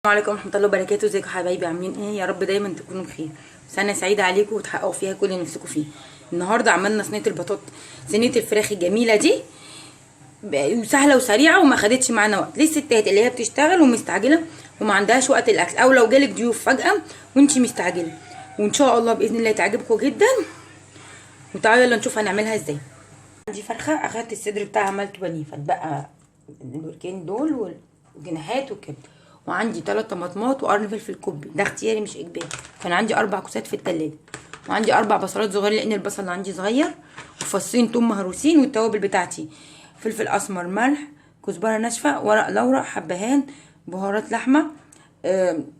السلام عليكم ورحمة الله وبركاته. ازيكم حبايبي؟ عاملين ايه؟ يا رب دايما تكونوا بخير. سنة سعيدة عليكم وتحققوا فيها كل اللي نفسكم فيه. النهارده عملنا صينية البطاطس، صينية الفراخ الجميلة دي، سهلة وسريعة وما خدتش معانا وقت. للستات اللي هي بتشتغل ومستعجله وما عندهاش وقت الاكل، او لو جالك ضيوف فجاة وانتي مستعجلة، وان شاء الله باذن الله تعجبكم جدا. وتعالوا يلا نشوف هنعملها ازاي. عندي فرخة، اخدت الصدر بتاعها عملته بانيه، فاتبقى الوركين دول والجناحات والكبد، وعندي 3 طماطمات وقرن فلفل كوبي، ده اختياري مش اجباري. كان عندي 4 كوسات في التلاجة، وعندي 4 بصلات صغيرة لان البصل اللي عندي صغير، وفصين توم مهروسين، والتوابل بتاعتي فلفل اسمر، ملح، كزبره ناشفة، ورق لورا، حبهان، بهارات لحمه،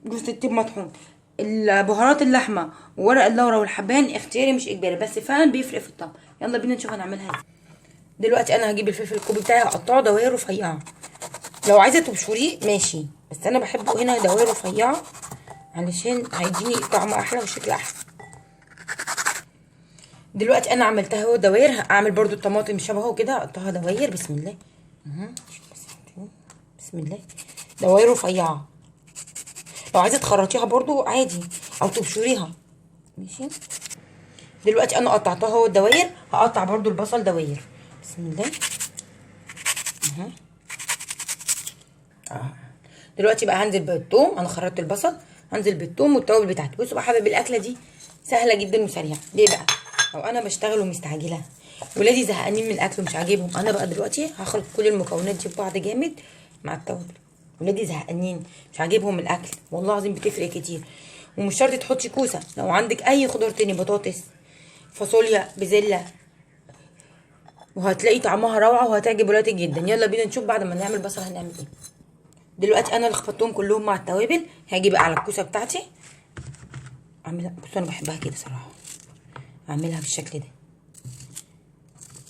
جوز الطيب مطحون. البهارات اللحمة وورق اللورا والحبهان اختياري مش اجباري، بس فعلا بيفرق في الطعم. يلا بينا نشوف هنعملها ازاي. دلوقتي انا هجيب الفلفل الكوبي بتاعي، هقطعه دوائر رفيعة. لو عايزه تبشريه ماشي، بس انا بحبه هنا دوائر رفيعة علشان هيديني طعم احلى وشكل احلى. دلوقتي انا عملتها اهو دوائر. هعمل برضو الطماطم شبهه كده، اقطعها دوائر. بسم الله، بسم الله، دوائر رفيعة. لو عايزه تخرطيها برضو عادي او تبشريها ماشي. دلوقتي انا قطعتها اهو دوائر، هقطع برضو البصل دوائر. بسم الله. دلوقتي بقى هنزل بالثوم. انا خرطت البصل، هنزل بالثوم والتوابل بتاعتي. بصوا بقى حبايبي، الاكلة دي سهلة جدا وسريعة. ليه بقى؟ لو انا بشتغل ومستعجله، ولادي زهقانين من الاكل ومش عاجبهم، انا بقى دلوقتي هخلط كل المكونات دي في بعض جامد مع التوابل. ولادي زهقانين مش عاجبهم الاكل، والله العظيم بتفرق كتير. ومش شرط تحطي كوسة، لو عندك اي خضار تاني، بطاطس، فاصوليا، بزله، وهتلاقي طعمها روعه وهتعجب ولادك جدا. يلا بينا نشوف بعد ما نعمل بصل هنعمل ايه. دلوقتي انا اللي خبطتهم كلهم مع التوابل. هاجي بقى على الكوسه بتاعتي اعملها. بصوا انا بحبها كده صراحة، اعملها بالشكل ده.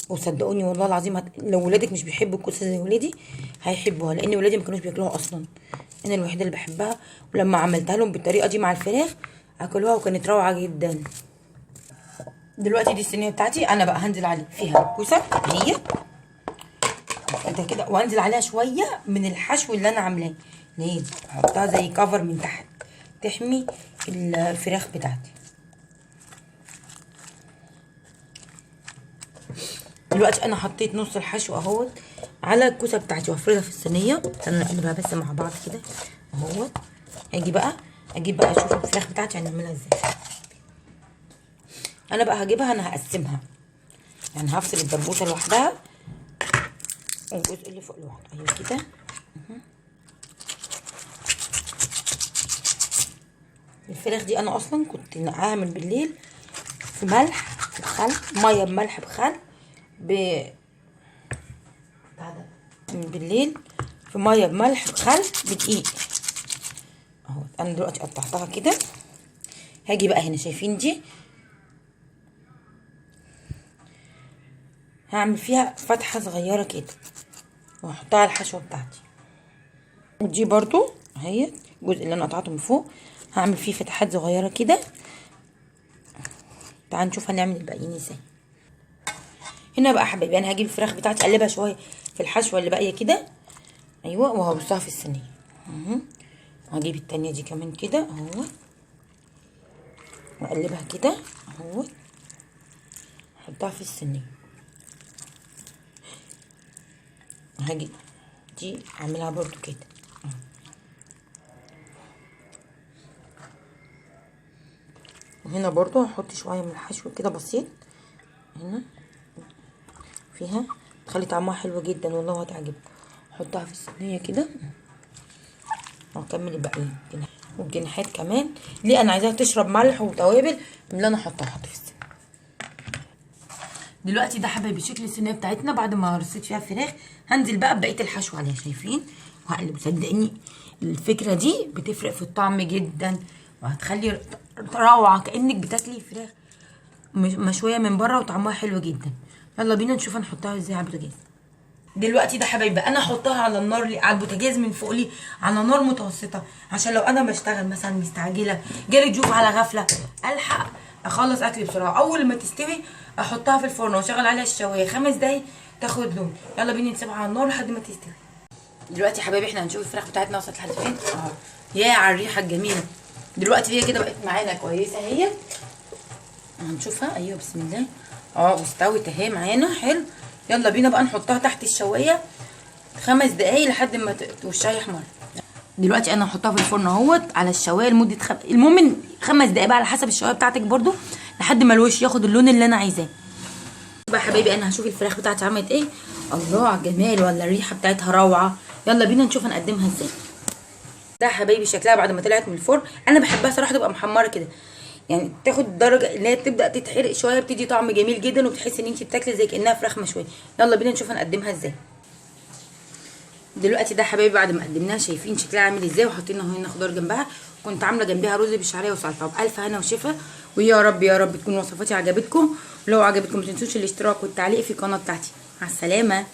وصدقوني والله العظيم لو ولادك مش بيحبوا الكوسه زي ولادي هيحبوها، لان ولادي ما كانوش بياكلوها اصلا، انا الوحيدة اللي بحبها. ولما عملتها لهم بالطريقة دي مع الفراخ اكلوها وكانت روعه جدا. دلوقتي دي الصينية بتاعتي، انا بقى هنزل عليه فيها الكوسه هي كده كده، وانزل عليها شوية من الحشو اللي انا عاملاه، ليه احطها زي كفر من تحت تحمي الفراخ بتاعتي. دلوقتي انا حطيت نص الحشو اهوت على الكوسه بتاعتي وافردها في الصينية. استنوا نقلبها بس مع بعض كده اهوت. اجي بقى اجيب بقى اشوف الفراخ بتاعتي هنعملها ازاي. انا بقى هجيبها، انا هقسمها، يعني هفصل الدبوسه لوحدها والجزء اللي فوق لوحده. ايوه كده. الفراخ دي انا اصلا كنت نقعاها من بالليل في ملح بخل، مية بملح بخل، من بالليل في مية بملح بخل بدقيق اهو. انا دلوقتي قطعتها كده. هاجي بقى هنا، شايفين دي هعمل فيها فتحه صغيرة كده واحطها على الحشوه بتاعتي. ودي برضو اهي الجزء اللي انا قطعته من فوق هعمل فيه فتحات صغيرة كده. تعالوا نشوف هنعمل الباقيين ازاي. هنا بقى حبايبي انا هجيب الفراخ بتاعتي اقلبها شوية في الحشوه اللي باقية كده، ايوه، وهرصها في الصينية. وهجيب التانية دي كمان كده اهو، واقلبها كده اهو، احطها في الصينية. هاجي دي اعملها برضو كده. وهنا برضو هحط شوية من الحشو كده بسيط هنا فيها، تخلي طعمها حلو جدا والله هتعجبكم. احطها في الصينية كده واكمل الباقيين. والجناحات كمان ليه انا عايزاها تشرب ملح وتوابل من اللي انا حطاها في الصينية. دلوقتي ده حبايبي شكل الصينية بتاعتنا بعد ما رصيت فيها الفراخ. هنزل بقى ببقية الحشو عليها، شايفين؟ وهقلب. صدقني الفكرة دي بتفرق في الطعم جدا، وهتخلي روعه كانك بتاكلي فراخ مشوية من بره وطعمها حلو جدا. يلا بينا نشوف هنحطها ازاي على البوتاجاز. دلوقتي ده حبايبي انا هحطها على النار، على البوتاجاز من فوق لي على نار متوسطه، عشان لو انا بشتغل مثلا مستعجلة جالي ضيوف على غفلة الحق اخلص اكلي بسرعة. اول ما تستوي احطها في الفرن واشغل عليها الشوايه 5 دقايق تاخد لون. يلا بينا نسيبها على النار لحد ما تستوي. دلوقتي يا حبايبي احنا هنشوف الفراخ بتاعتنا وصلت لحد فين. اهو يا على الريحة الجميلة. دلوقتي هي كده بقت معانا كويسة اهي، هنشوفها. ايوه بسم الله. واستوت اهي معانا حلو. يلا بينا بقى نحطها تحت الشوايه 5 دقايق لحد ما وشها يحمر. دلوقتي انا هحطها في الفرن اهوت على الشوايه لمدة المهم 5 دقايق بقى على حسب الشوايه بتاعتك برده، لحد ما الوش ياخد اللون اللي انا عايزاه. بقى حبايبي انا هشوف الفراخ بتاعتي عملت ايه. الله على الجمال، ولا الريحة بتاعتها روعه. يلا بينا نشوف هنقدمها ازاي. ده حبايبي شكلها بعد ما طلعت من الفرن. انا بحبها صراحة تبقى محمرة كده، يعني تاخد درجه اللي هي بتبدا تتحرق شوية، بتدي طعم جميل جدا، وبتحس ان انت بتاكلي زي كانها فراخ مشوية. يلا بينا نشوف هنقدمها ازاي. دلوقتي ده حبايبي بعد ما قدمناها شايفين شكلها عامل ازاي، وحاطين اهو هنا خضار جنبها. كنت عامله جنبها رز بالشعريه وسلطة. وبالف هنا وشفا، ويا رب يا رب تكون وصفاتي عجبتكم. ولو عجبتكم ما تنسوش الاشتراك والتعليق في القناة بتاعتي. مع السلامة.